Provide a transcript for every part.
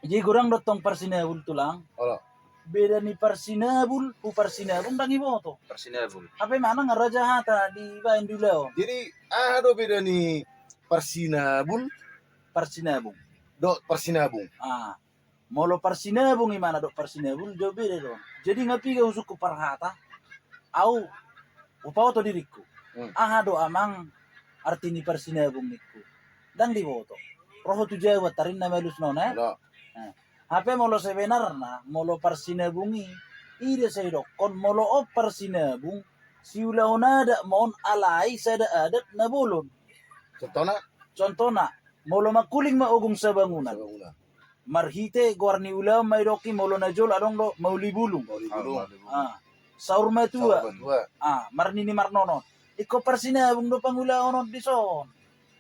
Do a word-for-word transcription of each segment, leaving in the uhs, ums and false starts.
Jadi godang do tong parsinabul, Tulang. Olo. Beda ni parsinabul tu parsinabung ndang diboto. Parsinabul. Hape manang raja hata dibaen di ulaon. Jadi aha do beda ni parsinabul? Parsinabung. Dohot parsinabung. Ah. Molo parsinabung imana dohot parsinabul, jauh beda do. Jadi nga piga husungkun parhata, au hupaboto diringku. Hmm. Aha do amang arti ni parsinabung ningku? Ndang diboto. Ro ho tu Jawa, tarinna malus non, eh? Olo. Eh. Hape molo sebenarna, molo parsinabung i, i do sai didokkon, molo on parsinabung, siulahon adat ma on, alai sada adat na bolon. Contohna? Contohna, molo mangkuling ma ogung sabangunan. Sabangunan. Marhite goar ni ulaon ma didok i, molo na jolo adong do mauli bulung. Mauli bulung. Ah, saur matua. Saur matua. Ah, marnini marnono. Ingkon parsinabung do pangulaon on dison.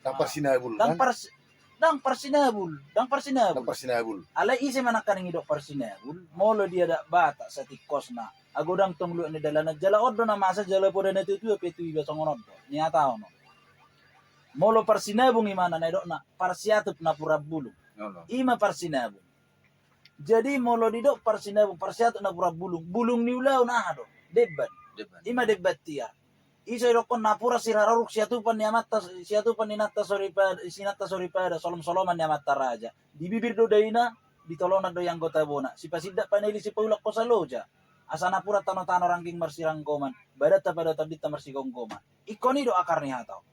Ndang parsinabul, ndang kan? Pars-, ndang parsinabul, ndang parsinabul. Ndang parsinabul. Alai ise ma nangkaning didok parsinabul, molo di adat Batak satingkosna. Ago ndang tong luat ni dalanan, jala on do na masa, jala poda na tuatua pe tu iba songon on do nihatahon on. Molo parsinabung imana na didokna parsiatup napuran bulung. Olo. Ima parsinabung. Jadi molo didok parsinabung, parsiatup napuran bulung, bulung ni ulaon aha do? Demban. Demban. Ima demban tiar. I sai didokkon napuran siraroruk siatupan ni amanta, siatupan ni inanta soripada, si inanta soripada, solomsoloman ni amanta raja. Di bibir do daina, di tolonan do i anggota bona. Sipasindak paneli sipaulak hosa loja. Asa napuran tanotano rangging marsiranggoman, badanta padaotan dinta marsigomgoman. Ingkon i do akar ni hata on.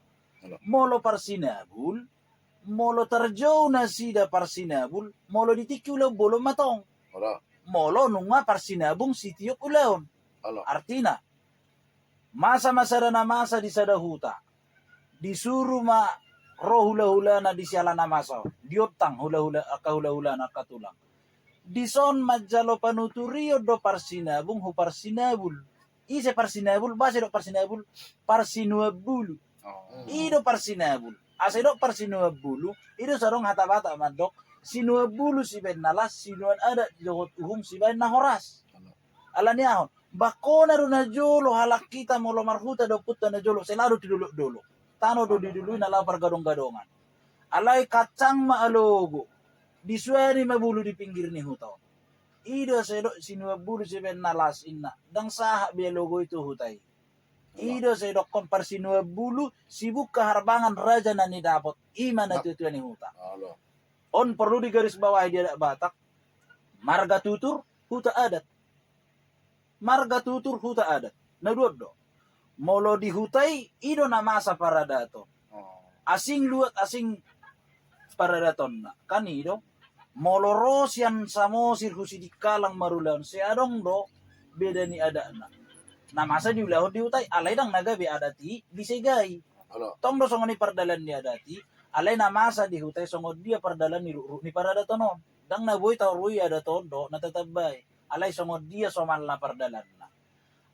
Olo. Molo parsinabul, molo tarjou nasida parsinabul, molo di tingki ulaon bolon ma tong. Olo. Molo nunga parsinabung sitiop ulaon. Olo. Artina, masa ma sada na masa di sada huta. Disuru ma ro hulahulana di siala na masa on. Diontang hulahula, angka hulahulana, angka tulang. Dison manjalo panuturion do parsinabung hu parsinabul. Ise parsinabul? Boasa didok parsinabul? Parsinuan bulu. Oh. I do parsinabul. Asa didok parsinuan bulu, i do so adong hata Batak mandok, sinuan bulu sibaen na las, sinuan adat dohot uhum sibaen na horas. Ala ni aha on? Bangkona do na jolo halak hita molo marhuta dohot ompunta na jolo, sai laho do tu dolokdolok. Tano do didului na laho pargadonggadongan. Alai kacang ma alogo, disuani ma bulu di pinggir ni huta on. I do sai didok sinuan bulu sibaen na las inna, ndang sahat be alogo i tu huta i. I do sai didokkon parsinuan bulu, sibungka harbangan raja na nidapot, ima na tuatua ni huta. Olo. On porlu digarisbawahi di adat Batak, marga tutur, huta adat. Marga tutur, huta adat. Na dua on do. Molo di huta i, i do na masa paradaton. Oh. Asing luat, asing paradatonna. Kan i do. Molo ro sian Samosir hu Sidikalang marulaon, sai adong do beda ni adatna. Na masa diulahon di huta i, alai ndang na gabe adat i disegai. Olo. Tong do songon i pardalan ni adat i, alai na masa di huta i songon dia pardalan ni rukruk ni paradaton on. Ndang na boi taorui adat on dohot na tatamba i. Alai songon dia somalna pardalanna.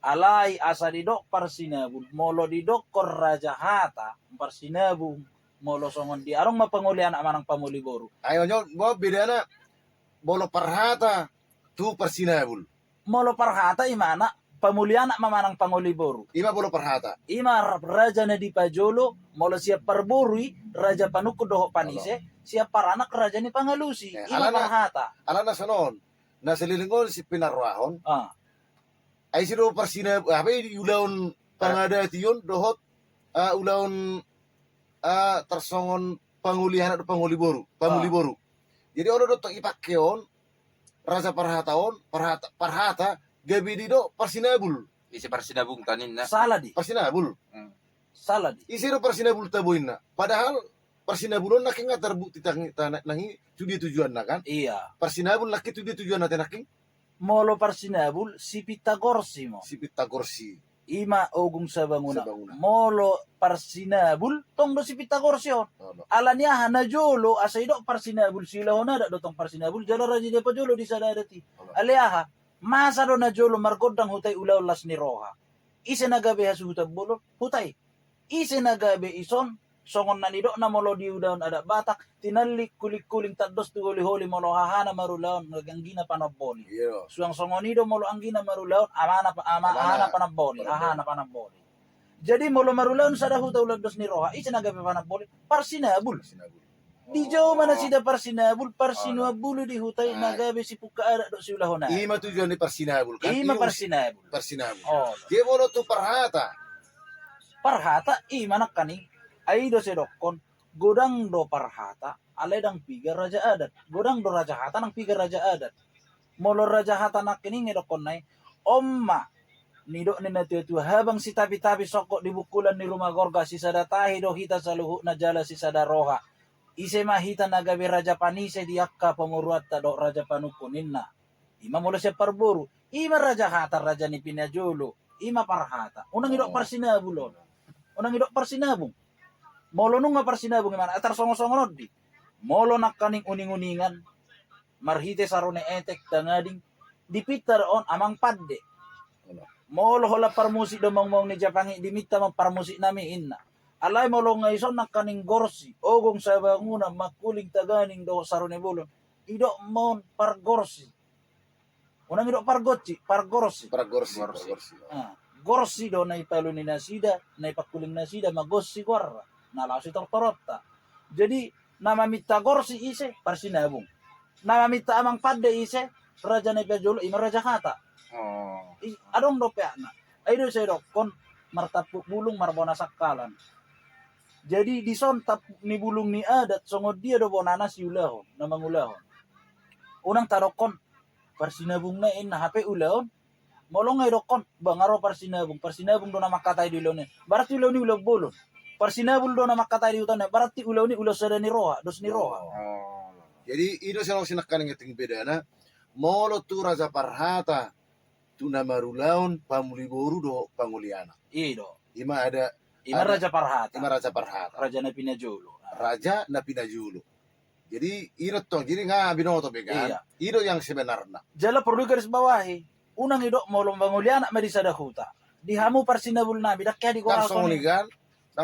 Alai asa didok parsinabul, molo didokkon raja hata, parsinabung, molo songon dia, adong ma pangoli anak manang pangoli boru. Ai on jo, bo, bedana molo parhata tu parsinabul. Molo parhata imana, pangoli anak ma manang pangoli boru. Ima molo parhata. Ima ra-, raja na dipajolo, molo sian parboru i, raja panungkun dohot panise, olo, sian paranak raja ni pangalusi. Eh, ima alana, parhata. Alana songon, na saleleng on si pinarrohahon. Ah. Ai ise do parsina, hape di ulaon, ah, pangadation dohot, ah, ulaon, ah, tarsongon pangoli anak dohot pangoli boru, pangoli, ah, boru. Jadi olo do tong ipake on, raja parhata on, parhata, parhata, gabe didok parsinabul. Ise parsinabungta ninna? Sala di. Parsinabul. Hmm. Sala di. Ise do parsinabulta bo inna? Padahal parsinabul on nangkin nga tarbukti tang-, ta-, nangkin tu dia tujuanna kan? Iya. Parsinabul nangkin tu dia tujuanna te nangkin? Molo parsinabul, si Pitagorsi ma on. Si Pitagorsi. Ima ogung sabangunan. Sabangunan. Molo parsinabul, tong do si Pitagorsi on. Olo. Ala ni aha na jolo, asa idok parsinabul, siulahon adat do tong parsinabul, jala raja i dipajolo di sada adat i. Olo. Alai aha, masa do na jolo margondang huta i ulaon las ni roha. Ise na gabe hasuhuton bolon? Huta i. Ise na gabe ison, songon na nidokna molo di ulaon adat Batak, tinallik kulingkuling tandos tu holiholi molo hahana marulaon anggina panomboli. Iya. Suang songon i do molo anggina marulaon, amana pa-, ama-, amana, hahana panomboli, panomboli, hahana panomboli. Jadi molo marulaon sada huta ulaon dos ni roha, ise na gabe panomboli? Parsinabul. Parsinabul. Dijou ma nasida parsinabul, parsinuan bulu di huta i na gabe sipungka adat dohot siulahon adat. I ma tujuan ni parsinabul, kan? I ma parsinabul. Parsinabul. Olo. Dia molo tu parhata. Parhata, i ma nangkaning. Ai do sai dokkon, godang do parhata, alai ndang piga raja adat. Godang do raja hata, ndang piga raja adat. Molo raja hata nangkining i dokkon nai, on ma nidok ni na tua-tua, habang sitapi-tapi songkot di bungkulan ni ruma gorga, sisada tahi do hita saluhutna jala sisada roha. Ise ma hita na gabe raja panise di angka pamoruonta dohot raja panungkun ninna. I ma molo sian parboru, i ma raja hata, raja ni pinajolo, i ma parhata. Unang idok parsinabul on. Unang idok parsinabung. Molo nunga parsinabung i ma na tarsongon-songon on di. Molo nangkaning uning-uningan, marhite sarone etek, tangading, dipinta do on amang pande. Molo holan parmusik do maungmaung ni Japang i, diminta ma parmusik nami inna. Alai molo nga ison nangkaning gorsi, ogong sabangunan, mangkuling, tangading dohot sarone bolon, idok ma on pargorsi. Unang idok pargonsi, pargorsi. Pargorsi, pargorsi. Ah, gorsi do na ipaluni nasida, na ipangkuling nasida, magonsi goarna, na laho sitortoronta. Jadi na maminta gorsi ise? Parsinabung. Na maminta amang pande ise? Raja na pinajolo, i ma raja hata. Adong do peakna. Ai do sai dokkon, martampuk bulung marbona sangkalan. Jadi dison tampuk ni bulung ni adat, songon dia do bonana siulahon, na mangulahon. Unang tadokkon parsinabung nai inna, hape ulaon. Molo nga idokkon, ba nga ro parsinabung, parsinabung do na mangkatai di ulaon i, berarti ulaon i ulaon bolon. Parsinabul do na mangkatai di huta on, berarti ulaon i ulaon sada ni roha, dos ni roha. Jadi i do sai nangkaning atik bedana. Molo tu raja parhata, tu na marulaon, pamuli boru dohot pangoli anak. I do. I ma ada, i ma raja parhata. I ma raja parhata. Raja na pinajolo. Raja na pinajolo. Jadi i do tong, jadi nga binoto be kan. I do yang sebenarna. Jala porlu garis bawahi. Unang idok molo mangoli anak ma di sada huta. Di hamu parsinabul nami, ndang hea digorahon i kan.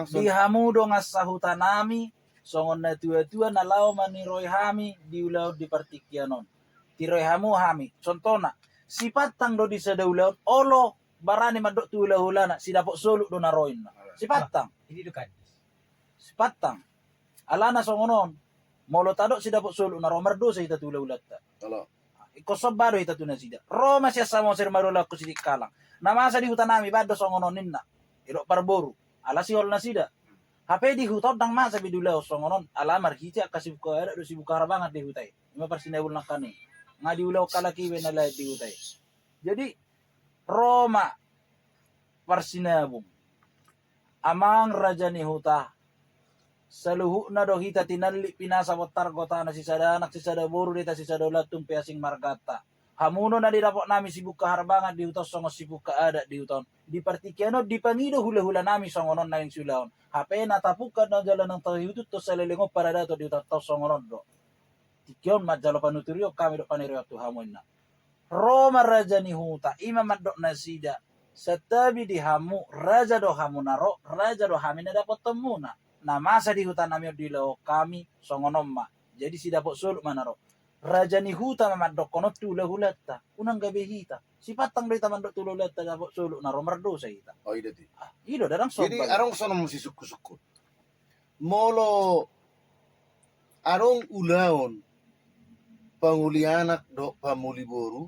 Di hamu dongan sahuta nami, songon na tua-tua na laho maniroi hami di ulaon di partingkian on. Tiroi hamu hami, contohna, Sipantang do di sada ulaon, olo barani mandok tu hulahulana, Sidapot Soluk do na ro inna. Sipantang. Sipantang. Alana songon on, molo tadok Sidapot Soluk na ro, mardosa hita tu hulahulanta. Ingkon somba do hita tu nasida. Ro ma sian Samosir marulaon tu Sidikalang. Na masa di huta nami, baen do songon on ninna. Idok parboru. Ala sihol nasida. Hape di huta on ndang masa be diulahon songon on, ala marhite angka sipungka adat dohot sipungka harbangan di huta i. I ma parsinabul nangkaning. Nga diulahon halak i be na lain di huta i. Jadi ro ma parsinabung. Amang raja ni huta, saluhutna do hita tinallik pinasa bontar gotana, sisada anak sisada boru do hita, sisada ulaon, tung pe asing marganta. Hamu do na didapot nami sipungka harbangan di huta on songon sipungka adat di huta on. Di partingkian on dipangido hulahula nami songon on naeng siulahon. Hape na tapungka na jala naeng taihutihut saleleng on paradaton di hutanta on songon on do. Tingki on manjalo panuturion hami dohot paniroion tu hamu inna. Ro ma raja ni huta, i ma mandok nasida, santabi di hamu, raja do hamu na ro, raja do hami na dapothonmuna. Na masa di huta nami on diulahon hami songon on ma. Jadi Sidapot Soluk ma na ro. Raja ni huta ma mandokkon on tu hulahulanta. Unang gabe hita. Sipantang do hita mandok tu hulahulanta Dapot Soluk na ro, mardosa hita. Oh, i do tu. Ah, i do, ndang somba. Jadi adong songon sisungkunsungkun. Molo adong ulaon pangoli anak dohot pamuli boru,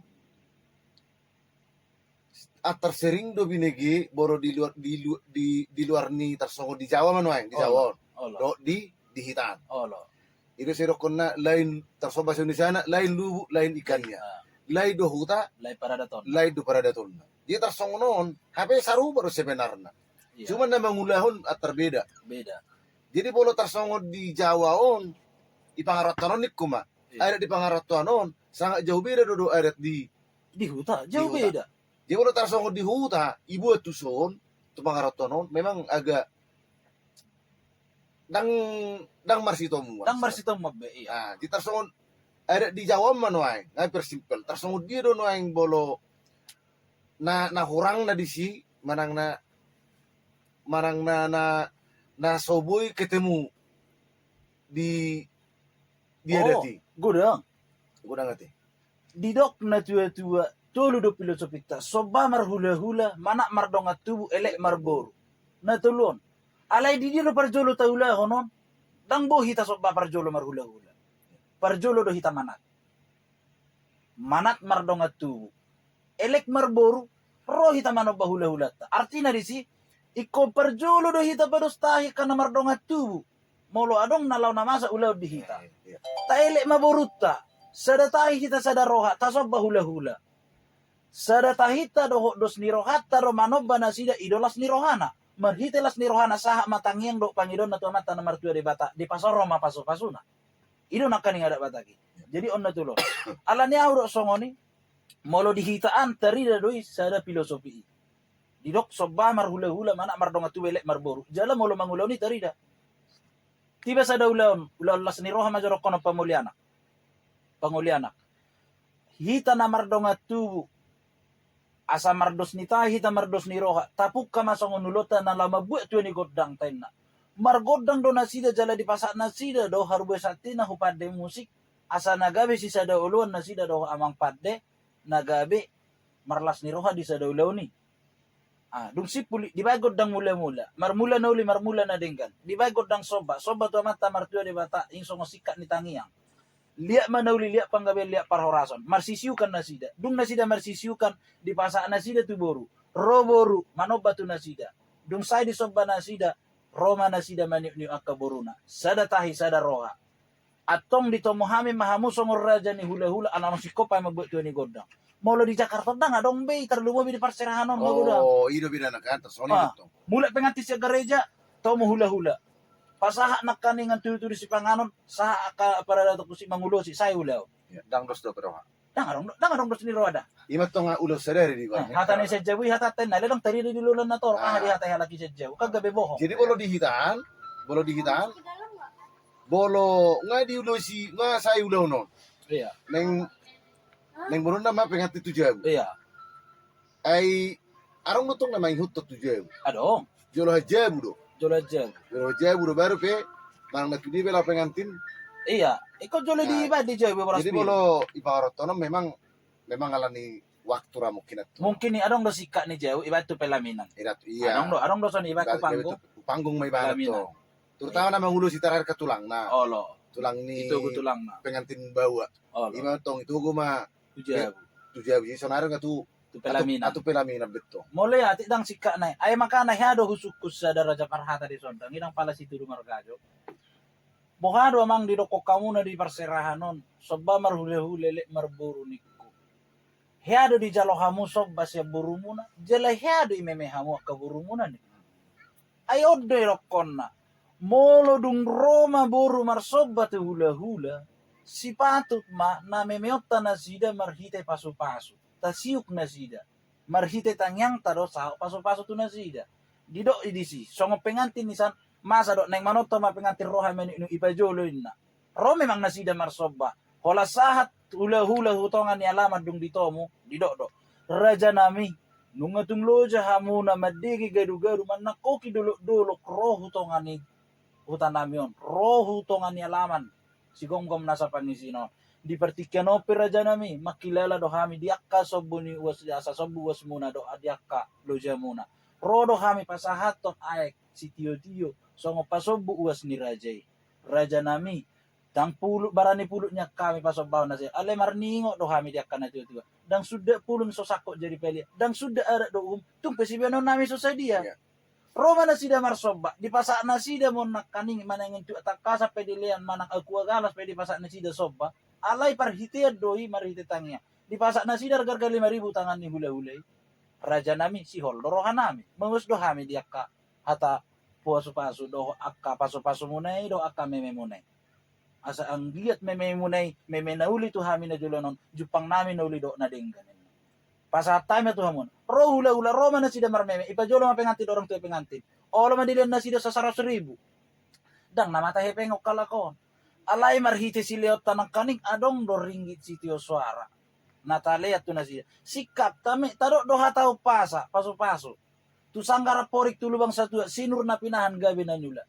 antar sering do binege molo di luar, di lu-, di, di luar ni, tarsongon di Jawa ma nuaeng, di Jawa on. Olo. Dohot di, di hita an. Olo. I do sai dokkonna lain, tarsongon bahasa Indonesiana, lain lubuk, lain ikannya. Ah. Lain do huta, lain paradatonna. Lain do paradatonna. Jadi tarsongon on, hape sarupa do sebenarna. Iya. Cuma na mangulahon antar beda. Beda. Jadi molo tarsongon di Jawa on, di Pangarantoan on ningku ma. Iya. Adat di Pangarantoan on, sangat jauh beda do dohot adat di Di huta, jauh beda. Jadi molo tarsongon di huta, dibuat tuson, tu Pangarantoan on, memang agak ndang, ndang marsitomuan. Ndang marsitomuan be, iya. Ah, jadi tarsongon, adat di Jawa on ma nuaeng, nga persimpel. Tarsongon dia do nuaeng molo na, na hurangna disi, manang na, manang na, na, na so boi ketemu di, di adat i. Godang. Godang ate. Didok na tua-tua, tolu do filosofinta, somba marhulahula, manat mardongan tubu, elek marboru. Na tolu on. Alai di dia do parjolo taulahon on? Ndang boi hita somba parjolo marhulahula. Parjolo do hita manat. Manat mardongan tubu. Elek marboru, ro hita manomba hulahulanta. Artina disi, ingkon parjolo do hita pados tahi angka na mardongan tubu. Molo adong na laho na masa ulaon di hita. Taelek ma borunta. Sada tahi hita sada roha, tasomba hulahula. Sada tahinta dohot dos ni rohanta do manomba nasida, i do las ni rohana. Marhite las ni rohana sahat ma tangiang dohot pangidoanna tu Amanta na martua Debata, dipasaor ma pasupasuna. I do nangkaning adat Batak i. Jadi on na tulo. Alani ahu do songon i, molo di hita an tarida do i sada filosofi i. Didok somba marhulahula, manat mardongan tubu, elek marboru. Jala molo mangulahon i tarida. Tiba sada ulaon, ulaon las ni roha ma jo dohonon pamuli anak. Pangoli anak. Hita na mardongan tubu, asa mardos ni tahi hita, mardos ni roha, tapungka ma songon ulaonta na laho mambuat tua ni gondang, tainna. Margondang do nasida jala dipasahat nasida do haru boe santi na hu pande musik, asa na gabe sisada oloan nasida dohot amang pande, na gabe marlas ni roha di sada ulaon i. Ah, dung simpul i, dibaen gondang mulamula, marmula na uli, marmula na denggan, dibaen gondang somba, somba tu Amanta martua Debata, i songon singkat ni tangiang. Liat ma na uli, liat panggabean, liat parhorasan, marsisiukan nasida. Dung nasida marsisiukan, dipasahat nasida tu boru. Ro boru, manomba tu nasida. Dung sae disomba nasida, ro ma nasida maniukniuk angka boruna. Sada tahi, sada roha. Antong ditomu hami ma hamu songon raja ni hulahula, ala naung singkop hami mambuat tua ni gondang. Molo di Jakarta on ndang adong be i, tarlumobi di parserahan on, magodang. Oh, i do bedana kan, antong songon i. Ah, antong mulak pengantin sian gareja, tomu hulahula. Pasahat nangkaningan tudutudu sipanganon, sahat angka paradaton musik, mangulosi, sae ulaon. Ndang dos do roha. Ndang adong, ndang adong dos ni roha da. Ima antong ulaon sadari di. Eh, hata ni sian jabu i, hata ten na le ndang tarida di lolan na torop, aha di hata halak i sian jabu, kan gabe bohong. Jadi molo di hita an, molo di hita an, molo nga diulosi, nga sae ulaon on. Iya. Naeng, naeng borunna ma pengantin tu jabu. Iya. Ai adong do tong na mangihuthon tu jabu. Adong. Jolo hajabu do. Jolo hajabu. Jolo hajabu do, baru pe manang na tu dia pe laho pengantin. Iya, ingkon jolo dibaen di jabu. Jadi molo iparotonon memang, memang alani waktu ra mungkin antong. Mungkin i adong do singkat ni jabu, ibaen tu pelaminan. Iya. Adong do, adong do songon i, ibaen tu panggung. Panggung ma ibaen antong. Terutama na mangulosi, tarakhir ke tulangna. Olo. Tulang ni pengantin baoa. Olo. Ima antong, itogu ma tu jabu. Tu jabu, jadi sonari nga tu, tu pelaminan. Atu pelaminan be antong. Molo i atik ndang singkat na i. Ai makana hea do husungkun sada raja parhata di son, ndang i ndang pala situdu margajo. Boha do amang didokkon hamuna di parserahan on, somba marhulahula, elek marboru, ningku. Hea do dijalo hamu somba sian borumuna, jala hea do imeme hamu angka borumuna, ningku. Ai on do idokkonna. Molo dung ro ma boru marsomba tu hulahula, sipatut ma na memeonta nasida marhite pasupasu. Tasiuk nasida. Marhite tangiangta do sahat pasupasu tu nasida. Didok i disi, songon pengantin i san, masa do naeng manortor ma pengantin, ro hami maniukniuk, ipajolo inna. Ro memang nasida marsomba. Holan sahat hulahula hu tonga ni alaman dung ditomu, didok do: Rajanami, nunga tung loja hamuna mandege gadugadu, manangkoki dolokdolok, ro hu tonga ni hutanami on, ro hu tonga ni alaman sigomgom nasa pangisina on. Di partingkian on pe, rajanami, mangkilala do hami di angka sombu ni uas, asa sombu uasmuna dohot di angka lojamuna. Ro do hami pasahathon aek sitiotio songon pasombu uas ni raja i. Rajanami, ndang pulut, barani pulut nian hami pasombahon nasida. Alai marningot do hami di angka na tuatua. Ndang suda pulung so sangkot jadi palian. Ndang suda adat dohot uhum, tung pe sibaenonnami so sadia. Ro ma nasida marsomba, dipasahat nasida ma on nangkaning, manang intuak tangkasan pe dilean, manang aqua galas pe dipasahat nasida somba. Alai parhitean do i marhite tangiang. Dipasahat nasida arga-arga lima ribu tangan ni hulahula i. Rajanami, sihol do rohanami. Mauas do hami di angka hata pasupasu dohot angka pasupasumuna i dohot angka mememuna i. Asa anggiat mememuna i, meme na uli tu hami na joloan on, jumpangnami na uli dohot na denggan. Pasahat hami ma tu hamu on. Ro hulahula, ro ma nasida marmeme, ipajolo ma pengantin dohot orang tua pengantin. Olo ma dilean nasida sasaratus ribu. Ndang na mata hepeng on halak on. Alai marhite sileonta nangkaning adong do ringgit sitio soara na talean tu nasida. Singkatta, me tadok do hata umpasa, pasupasu. Tu sanggar amporik, tu lubang satua, sinur na pinahan gabe na niula.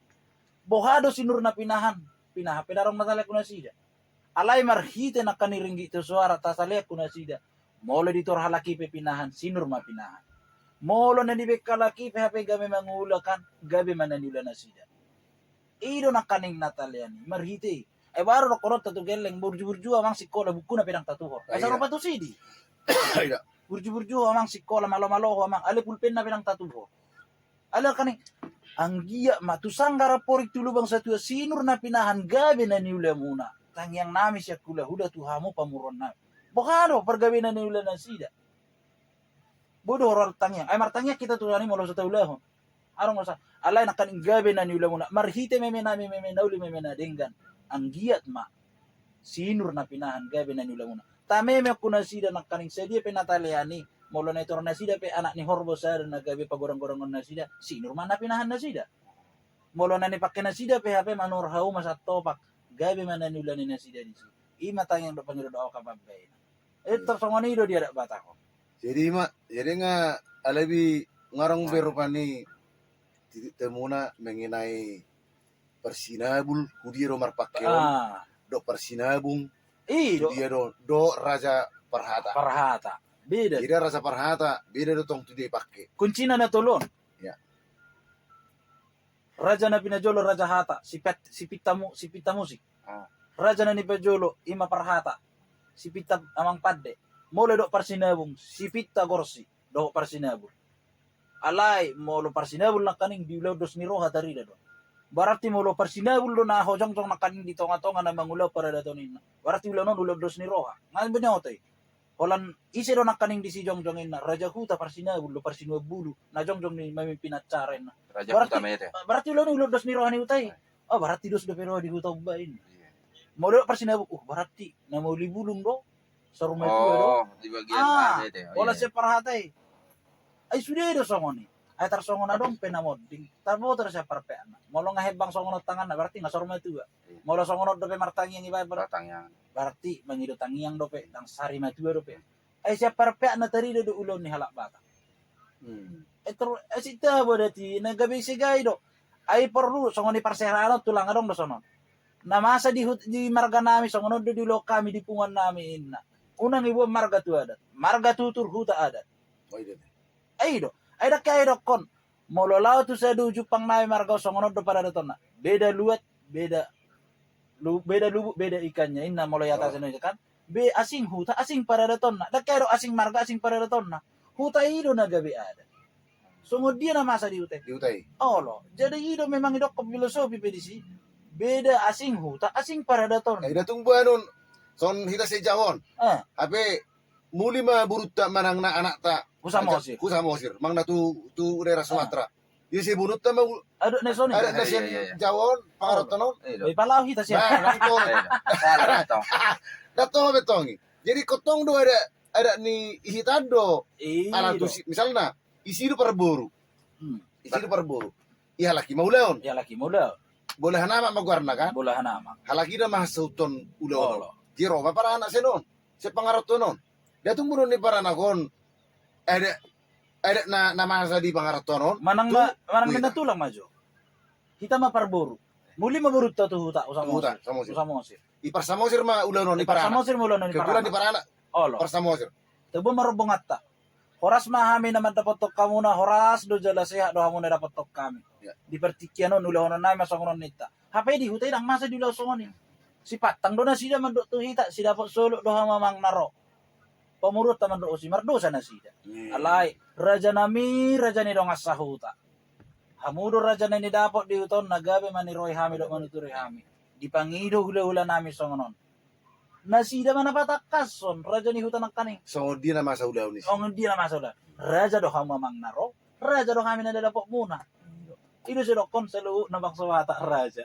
Boha do sinur na pinahan? Pinahan pe ndang adong na talean tu nasida. Alai marhite nangkaning ringgit sitio soara talean tu nasida. Molo dituhor halak i pe pinahan, sinur ma pinahan. Molo na nibaen halak i pe hape gabe mangula kan, gabe ma na niula nasida. I do nangkaning na talean i marhite i. Ai baru dohononta tu gelleng, burju-burju ho amang sikola, bukuna pe ndang tatuhor. Ai sarupa tusi di. Burju-burju ho amang sikola, malo-malo ho amang, alai pulpenna pe ndang tatuhor. Alai nangkaning, anggiat ma tu sanggar amporik tu lubang satua, sinur na pinahan gabe na niulamuna. Tangiang nami sian hula-hula tu hamu pamoruon nami. Boha do pargabe na niula nasida? Boi do ho ro martangiang. Ai martangiang hita tu Tuhan i molo so taulahon. Adong masa. Alai nangkaning gabe na niulamuna. Marhite meme nami, meme na uli, meme na denggan. Anggiat ma sinur na pinahan gabe na niulamuna. Tameme tu nasida nangkaning sadia pe na talean i. Molo na itor nasida pe anak ni horbo sada na gabe pagodang-godangon nasida. Sinur ma na pinahan nasida. Molo na nipake nasida pe hape manuhor hauma satopak. Gabe ma na niula ni nasida disi. I ma tangiang dohot pangido dohot pambahenan. Eh, tarsongon i do di adat Batak on. Jadi ma, jadi nga alebi ngarong be rupani titik temuna mengenai parsinabul, tu dia do marpake on, dohot parsinabung, tu dia do, dohot raja parhata. Parhata. Beda. Jadi raja parhata, beda do tong tu dia dipake. Kuncina na tolu on. Ya. Raja na pinajolo raja hata, sipit, sipinta mu, sipinta musik. Raja na nipajolo ima parhata, sipinta amang pande. Molo dohot parsinabung, sipinta gorsi dohot parsinabul. Alai molo parsinabul nangkaning diulahon dos ni roha tarida do. Berarti molo parsinabul do na ho jongjong nangkaning di tonga-tonga na mangulahon paradaton inna, berarti ulaon on ulaon dos ni roha. Nga binoto i. Holan ise do nangkaning disi jongjong inna, raja huta parsinabul do parsinuan bulu na jongjong ni mamimpin acara inna. Berarti ulaon on ulaon dos ni roha ni huta i. Oh, berarti dos dope roha di huta umba inna. Molo dohot parsinabung, uh, berarti na mauli bulung do, saur matua do. Holan sian parhata i. Ai sude do songon i. Ai tarsongon adong pe na monding, taboto do sian parpeakna. Molo nga hembang songon on tanganna, berarti nga saur matua. Molo songon on dope martangiang iba, berarti mangido tangiang dope, ndang sari matua dope. Ai sian parpeakna tarida do ulaon ni halak Batak. Ai tor, ai sitabo dati na gabe segai do. Ai porlu songon i parseharaan on tulang adong do songon on. Na masa di hut, di marga nami songon on do diulahon hami di punguan nami inna. Unang iboan marga tu adat, marga tutur huta adat. Ai do. Ai ndang hea idokkon. Molo laho tu sada jumpang nami marga on songon on do paradatonna. Beda luat, beda lu, beda lubuk, beda ikannya. Inna molo i ata seno kan. Be asing huta, asing paradatonna. Ndang hea do asing marga, asing paradatonna. Huta i do na gabe adat. Songon dia na masa di huta i. Di huta i. Olo. Jadi i do memang idokkon filosofi pe disi. Beda asing huta, asing paradatonna. Ai da tung boanun. Songon hita sian Jawa on. Hape muli ma borunta manang na anakta. Hu Samosir. Hu Samosir. Manang na tu, tu daerah Sumatera. Ia sian borunta ma. Adat na sian Jawa on, pangarantoan on. Ipalaho hita sian. Ndang toho be tong i. Jadi tong do adat, adat ni hita do. Ala tusi, misalna, isi do parboru. Isi do parboru. Ia halak i ma ulaon. Ia halak i ma ulaon. Bolahan amak ma goarna kan? Bolahan amak. Halak i do ma hasauton ulaon. Jadi ro ma paranak sian on. Sian pangarantoan on. Ndang tung boanon ni paranak on. Adat, adat na, na masa di pangarantoan on. Manang na, manang na tulang ma jo. Hita ma parboru. Muli ma borunta tu huta, Hu Samosir. Hu Samosir. I par Samosir ma ulaon on i paranak. Kebetulan di paranak. Olo. Par Samosir. Tabo ma rombonganta. Horas ma hami na mandapothon hamuna, horas do jala sehat do hamu na dapothon hami. Di partingkian on ulahonon nami ma songon on ninta. Hape di huta i ndang masa diulahon songon i. Sipantang do nasida mandok tu hita, sidapot solu do hamu amang na ro. Pamoruonta mandok tusi, mardosa nasida. Alai raja nami, raja ni dongan sahuta. Hamu do raja na nidapot di huta on na gabe maniroi hami dohot manuturi hami. Dipangido hulahula nami songon on. Nasida ma na patangkashon raja ni huta nangkaning. Songon dia na masa ulaon i. Songon dia na masa ulaon. Raja do hamu amang na ro, raja do hami na nidapotmuna. I do sidokkon saluhutna bangso Batak raja.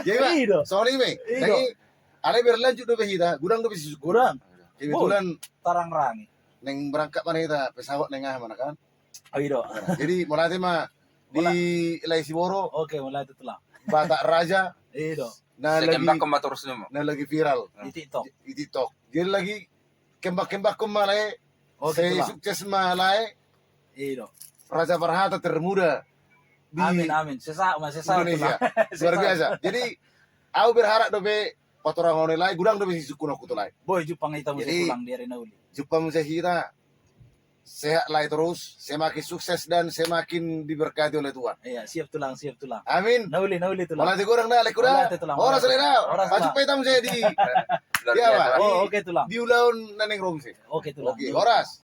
Jadi ma, songon i ma i. Alai berlanjut dope hita, godang dope sisungkun. Godang. Kebetulan tarangrangi. Naeng berangkat ma hita pesawat naeng aha ma kan. Jadi mauliate ma di Lae Siboro. Oke, mauliate tulang. Batak Raja. Na lagi, na lagi viral di TikTok. Jadi lagi kembang-kembangkon ma Lae. Oke, sukses ma Lae. Raja Parhata termuda di Indonesia. Luar biasa. Jadi au berharap dope paturangon ni Lae, godang dope sisungkunonku tu Lae. Boi jumpang hita muse tulang di ari na uli. Jumpang muse hita. sehat lah terus, semakin sukses dan semakin diberkati oleh Tuhan. Iya, siap tulang, siap tulang. Amin. Nauli, nauli tulang. Mauliate godang da, Lek Kuda. Mauliate tulang. Horas, Lek. Horas, Maju Tulang. Petam jadi. Luar Iya, biasa. Pak. Oh, oke tulang. Di ulaon na naeng ro muse. Oke tulang. Oke, horas.